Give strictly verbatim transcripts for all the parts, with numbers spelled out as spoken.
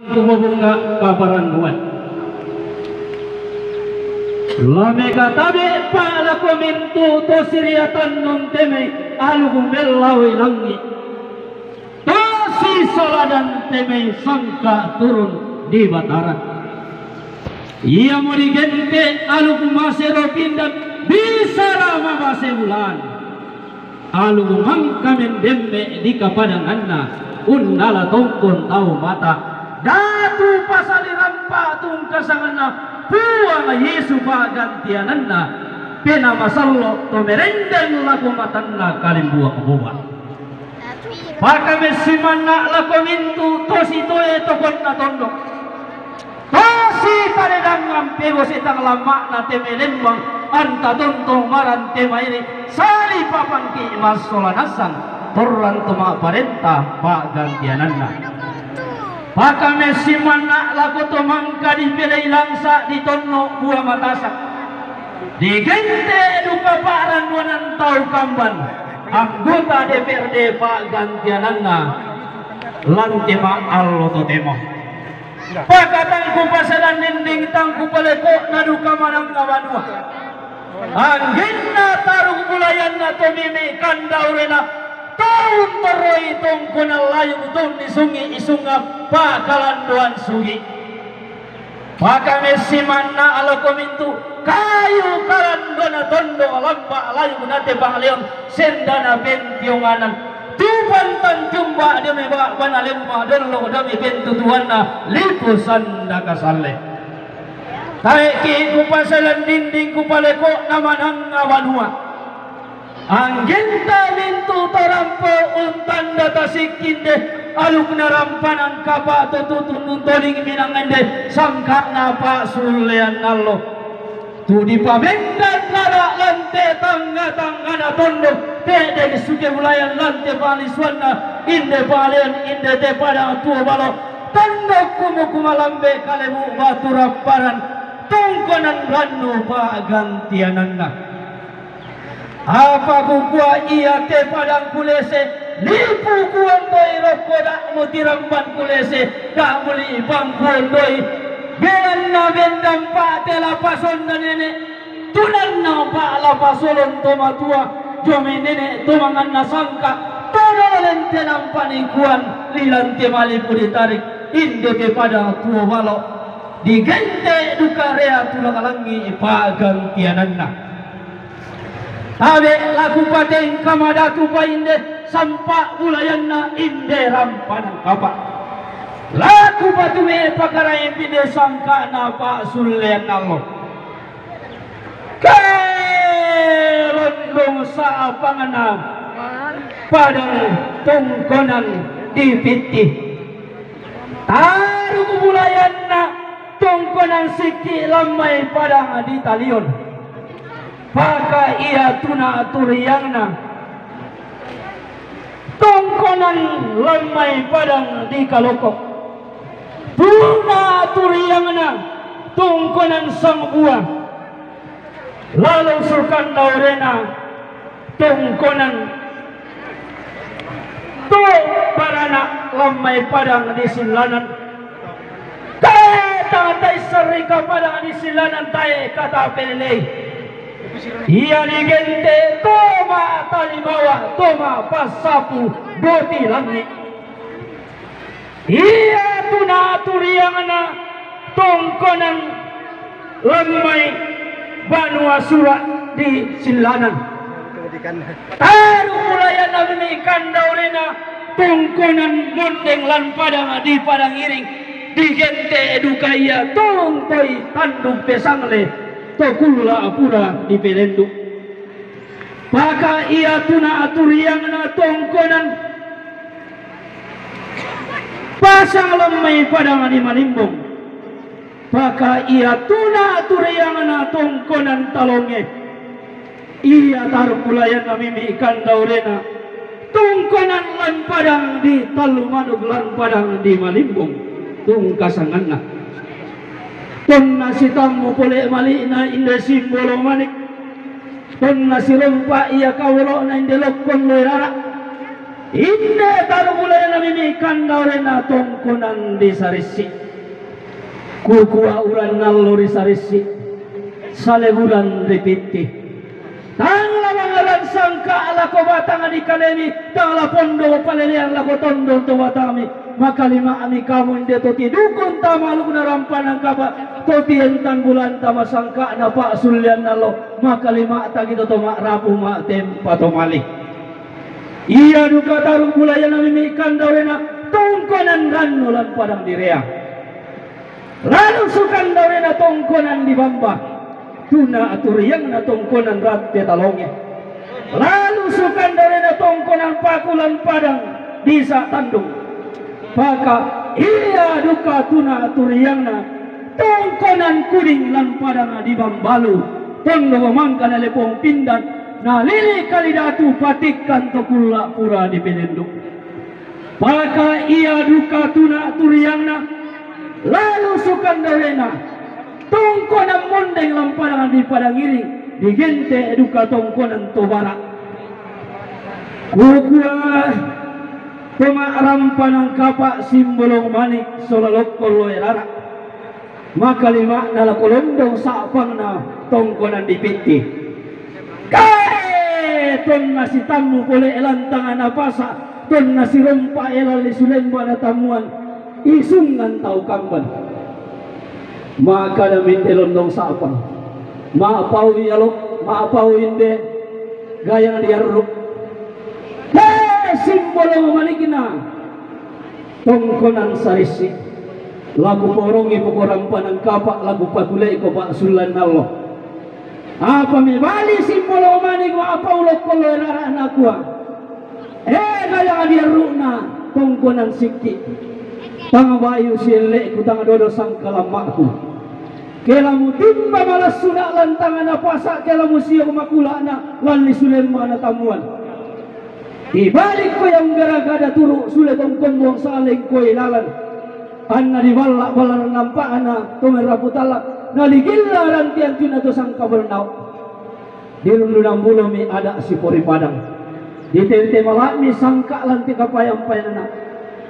Kumabunga kaparannuan. Lameka tabe' pa lako mintu' to siriatan nun te mai alu gumellawai langi'. To sisaladan te mai sangka turun di Bataran. Iamo digente' alu gumasero pindan bisara mabase bulan. Alu mangka mendemme' di kapadanganna, unnala tongkon tau mata. Datu pasali rampa tungkasanganna, Puang Yesu pa'gantiananna, penamasallo to merenden lako matanna kalimbuang boba. Pakamessimanna lako mintu' to sitoe tokonna tondok. Tosi taredangngang pebose tang lamma'na te melembang, anta tontong marante mairi, sali papangki' massola nassang, torrang to ma'parenta pa'gantiananna. Pakamessimanna lako to mangka dipelei langsa' di tonno' bua matasa. Digente' duka pa'rannuanan tau kamban, anggota D P R D pa'gantiananna, lan te ma'allo totemo. Pakatangku pasalan dinding tangku paleko' na duka manangnga banua. Angginna taruk bulayanna to mimi' kandaurena, to untorroi tongkonan layuk to unnisungi isungnga pakalandoan sugi'. Pakamessimanna alako mintu' kayu kalandona tondo' lamba' layuk na te pangleon sendana pentionganan. Tu pantan tumba' demi ba'bana lemma dollo' demi pentutuanna lipu sanda kasalle. Tae'ki' kupasalan dinding kupaleko' na manangnga banua. Angginta mintu' tarampo untanda tasikki' inde alukna rampanan kapa' to tutun nuntoling minangngende sangka'na pa'sullean allo. Tu dipamendan nara' lan te tangnga-tangngana tondo, te'de suke bulayan lan te palisuanna, inde paleon inde te padang tuo balo, tondo kumuku malambe kalebu batu rapparan, tongkonan rannu pa'gantiananna. Apa kukua ia te padang kulese, lipu kuondoi rokko da' mutiramban kulese, da' mulipang kuondoi. Belanna bendang pa'te lapasonna nene', tunanna pa'lapasolon to matua, jomai nene' to manganna sangka', to dolo lente nampa nikuan, lilante malipu ditarik, inde te padang tuo balo. Digente' duka rea tulak langi' pa'gantiananna. Tabe' laku patengka madatu painde sampa' bulayanna inde rampanan kapa'. Laku patume pakaraeng pinde sangka'na pa'sullean allo. Kelondong sa'apangna padang tongkonan di Pitti. Taruk bulayanna tongkonan sikki' lammai padang di Talion. Paka ia tuna turiangna tongkonan lammai padang di Kaloko. Tuna turiangna tongkonan Sangbua. Lalo sukan daurena tongkonan to barana lammai padang di Sillanan. Tae tang taisserika padang di Sillanan tae kata pelelei. Ia digente' to ma talimawa to ma passapu boti langi'. Ia tuna turiangna tongkonan lammai banua sura' di Sillanan. Taruk bulayanna mimi' kandaurena tongkonan mondeng lan padang di Padang Iring. Digente' duka ia tongtoi tanduk pesangle to kulla' pura di Pelendu. Paka ia tuna turiangna tongkonan pasang lammai padang di Malimbong. Paka ia tuna turiangna tongkonan Talonge. Ia taruk bulayanna mimi' kandaurena tongkonan lan padang di Tallu Manuk lan padang di Malimbong tungkasanganna. Tonna sitammu pole mali'na inde Simbolo Manik. Tonna sirompa ia kawolo'na inde Lokkon Loerara. Inde taru bulayanna mimi kandaurena tongkonan di sarissi. Kukua uran nallo ri sarissi, saleburan ri pitti. Tang la mangaran sangka lako batang di kalemi, tang la pondo palelean lako tondo to batami. Makalima'mi kamu inde to tidukun tama alukna rampanan kapa, to tientan bulan tama sangka'na pa'sullean allo, makalima tagito to ma'rapu ma'tempa to mali. Ia duka taru bulayanna mimi kandaurena tongkonan rannu lan padang direa. Lalu sukandaurena tongkonan di bamba, tuna aturiangna tongkonan ratte talonge. Lalu sukandaurena tongkonan pakulan padang disa tandung. Paka ia duka tuna aturiangna tongkonan kuding lan padang di bambalu, tondo mangkana lepong pindan, nalili kali datu patikkan to kulla pura di penendu. Paka ia duka tuna turiangna, lalu sukandaurena tongkonan mondeng lan padang di padang iring, digente duka tongkonan to bara. Kukua to ma'rampanan kapa simbolong manik sola lokkon loe rara. Makalima'na lako londong sa'pangna tongkonan di pitti. Kae tonna sitammu pole elantangana pasa, tonna sirompa elalli sulembana tammuan, isungan tau kamban. Maka da minde londong sa'pang. Ma'pau ialo, ma'pau inde gayang diarru. He simbolong manikna tongkonan sarissi. Laku porongi poko rampanan kapa, laku pakuleiko pa'sullean allo. Apa mebali simbolong manik ma'pau lokko loe rara nakua. Eh, gayang diarru'na tongkonan sikki. Tang bayu sielle'ku, tang dodo sangkalamma'ku. Kela mutimba malassuna lantangana pasa, kela musio makula'na lalli sulemmana tammuan. Ibalikko yang gara-gara turu sule tongkombong salengkoi lalan. Anna diballa-balla nampa'na to meraputala, naligilla rantian tuna to sangka bernau. Dirundunan bulomi ada sipori padang. Ditente mala'mi sangka lanti kapayang-payanna.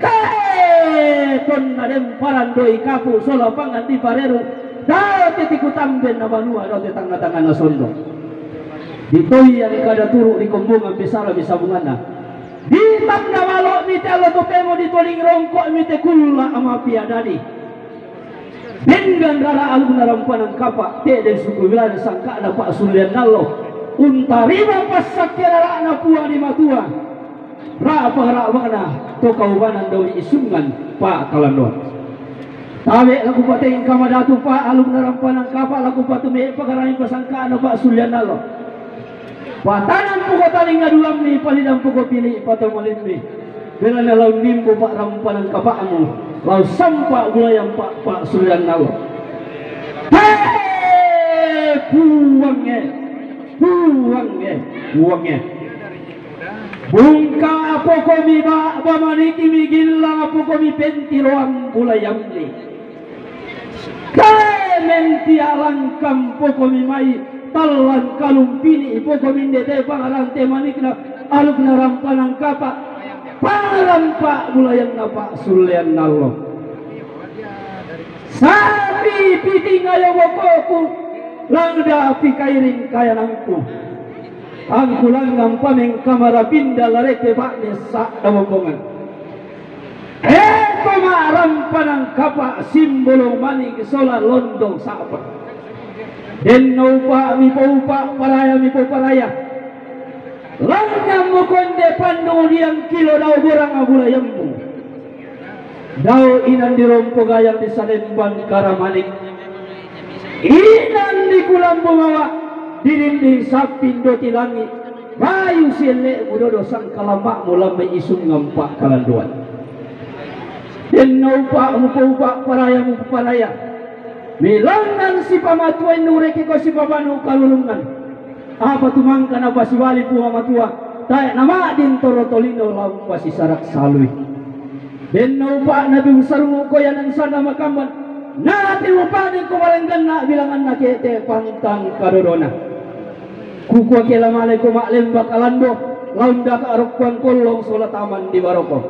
Kae tonna den parandoi kapu sola pangan di pareru, dao te tiku tamben na banua, dao te tangnga-tangnga na sondo. Ditoian kada turu di kombongan bisara bisabunganna. Ditanda malo'mi te allo to pemo, ditoling rongko'mi te kulla ama piadadi. Denggan rara alukna rampanan kapa, te'de suku wilana sangka'na pa'sullean allo. Untarima passakke rara'na Puang di Matua. Ra'bang-ra'bangna to kaubanan dao isungan pa'kalandoan. Tabe' laku patengka madatu pa alukna rampanan kapa, laku patume pakarangi pasangka'na pa'sullean allo. Patanampuko talinga duammi, palidampuko pili' patomalimmi. Belanna lao nimbo pa'rampanan kapa'mu, lao sampa bulayang pa-, pa'sullean allo. He Puangnge, Puangnge, Puangnge. Bungka pokomi ba'ba manikmi, gilla pokomi pentiroang bulayammi. Kae mentia langkang pokomi mai, tallang kalumpini pokomi inde te pangarante manikna alukna rampanan kapa, parampa bulayanna pa'sullean allo. Sapi piting ayo bokoku, langda pikairing kayanangku. Angkulangan pameng kamara pinda lareke ba'ne sa'da bombongan. Eto ma'rampanan kapa simbolong manik sola londong sa'pa. Denno upa' mipoupa', paraya mipouparaya. Langngan moko inde pannu diang kilo dao borang abulayammu. Dao inan dirompo gayang di Salemban karamanik. Inan di kulambu mawa, di dinding samping doti langi', bayu sielle'mu dodo sangkalamma'mu lammai isungan pa'kalandoan. Denno upa'mu poupa', parayamu paraya. Milangngan sipamatuainnu, rekeko sipabanu kalulungan. Apa tumangka napasibali Puang Matua, tae' nama'din toro tolino lao pasisarak salui. Denno upa'na dusarungu koyanan sana makamban, nate upa'na ko balengganna bilanganna kete pantang kadodona. Kukua kela maleko ma'lemba kalando, Laundaka rokkoan kollong sola taman di baroko.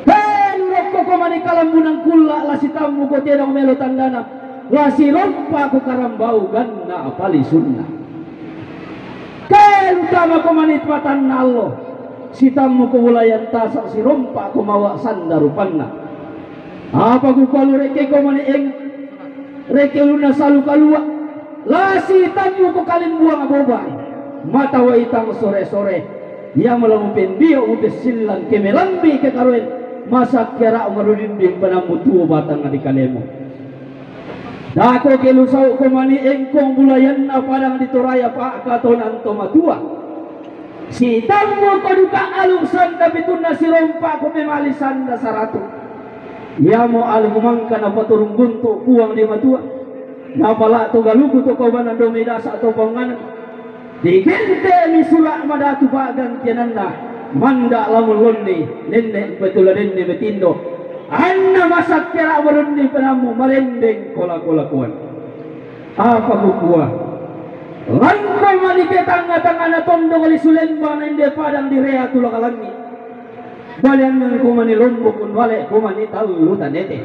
Helu rokko ko mani kalambunan kulla, la sitammu ko tedong melo tandana, la sirompa ko karambau ganna palisunna. Helu tama ko mani patanna allo, sitammu ko bulayan tasa, sirompa ko mawa sanda rupanna. Apa kukalu rekke ko mani eng, rekke ulunna salu kalua, la sitammu ko kalimbuang bobai, mata waitang sore-sore, ia mala mupendio mupessillang ke melambi ke karoen, masakkara marudinding penammu tuo batang di kalemu. Dako ke lusau ko mani engkong bulayanna padang di Toraya, pa katonan to matua. Sitammu ko duka aluk sanda pitunna, sirompa ko pemali sanda saratu. Iamo aluk mangka napaturung guntu puang di matua. Napala to galuku to kaubanan domi dasa to paunganan. Digente mi sura madatu pagantiananna. Manda lamun lonni, nenne petula denne metindo. Anna masakkara marunni penammu marendeng kola-kola kuan. Apa kukua? Langko mani ke tanga-tangana tondok lisu lembang nende padang di rea tulak langi. Baliangan ko mani lombok unwale ko mani tallu tanete.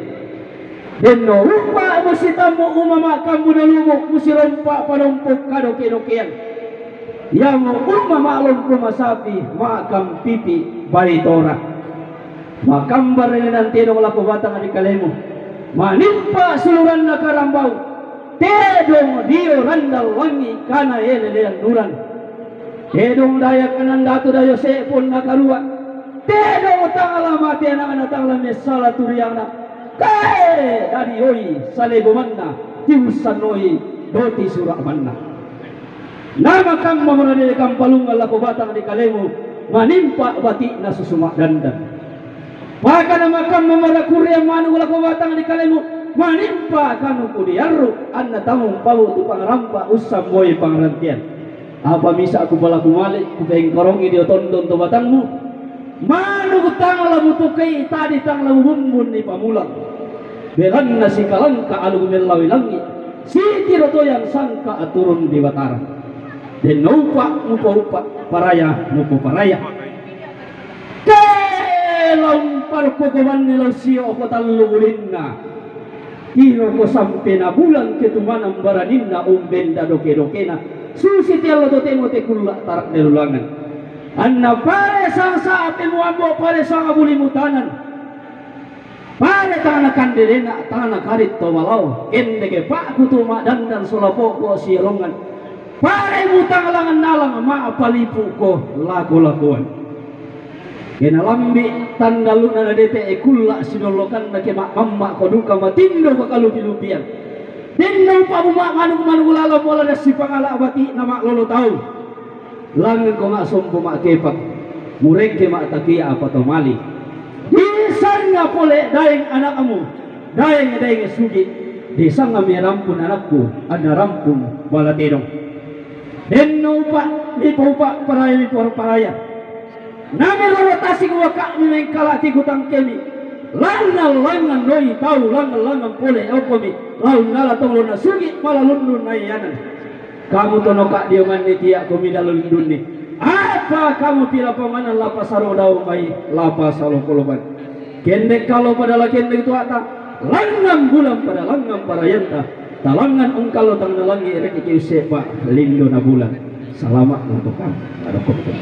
Denno upa musitammu umama kambu na lumuk musirompa panompok kadoke-dokean. Iamo umama lompo masapi makam pipi baritora. Makambar ini nanti dong lako batang di kalemu. Manimpa suluranna karambau. Tedong dio randal wangi kana elelean nuran. Tedong daya kanan datu dayo sepon nakarua. Tedong tangala mati anakna tangala mesala turiangna. Kae dadi oi salegomanna tiusanoi doti sura manna. Nama kamma marade kampalungan lako batang di kalemu manimpa batikna susuma dandan. Pakana makamma marakuria manu lako batang di kalemu manimpa kanu kudiarru anna tamung palu tu pangarampa ussamboi pangarantian. Apa misa aku palaku malik ku pengkorongi dio tondon to batangmu. Manu tang lamu tukei tadi tang lamu bumbun ni pamulang. Belanna sikalangka alu mellawi langi. Siti rotoyan sangka aturun di batara. Denno upa mupa upa paraya mupa paraya. Ke laung parko ko banni lau sio ko tallu ulinna. Iro ko sampe na bulan ketumanan baraninna umben da doke-dokena. Susi tiallo totemo tekulla tarak delulangan. Anna pare sangsa ape muambo pare sanga buli mutanan. Pare tana kandelena tana karit to walau. Kende ke pakku tu ma dandan sola poko sialongan. Pare mutang langan nalang ma palipu ko lako-lakoan. Kena lambi tandaluna na dete e kulla sinolokanna ke ma mamma ko duka matindo ko kalupi-lupian. Denno upa mu ma manu-manu lalo mola da sipangala bati na ma lolo tau. Langeng ko ma sompo ma kepak. Murengke ma takia apa to mali. Disanna pole daeng anakmu. Daeng-daeng sugi. Disanga mi rampun anakku. Anna rampun bala tedong. Denno upa, mi paupa paraya mi por paraya. Nami roro tasik waka mi mengkala tiku tangkemi. Langan-langan noi tau langan-langan pole okomi. Laun nala tolo na sugi pala lundu na iyanan. Kamu tono ka dioman ni tiak komi dalu lindunni. Apa kamu pila pamanan lapa saro dau mai lapa salo koloban. Kende kalo pada la kende itu ata. Langan bulan pada langan parayanta. Talangan ungkalo tang nalangi reki kiu sepa lindo na bulan. Salama untuk kamu. Ada kopi.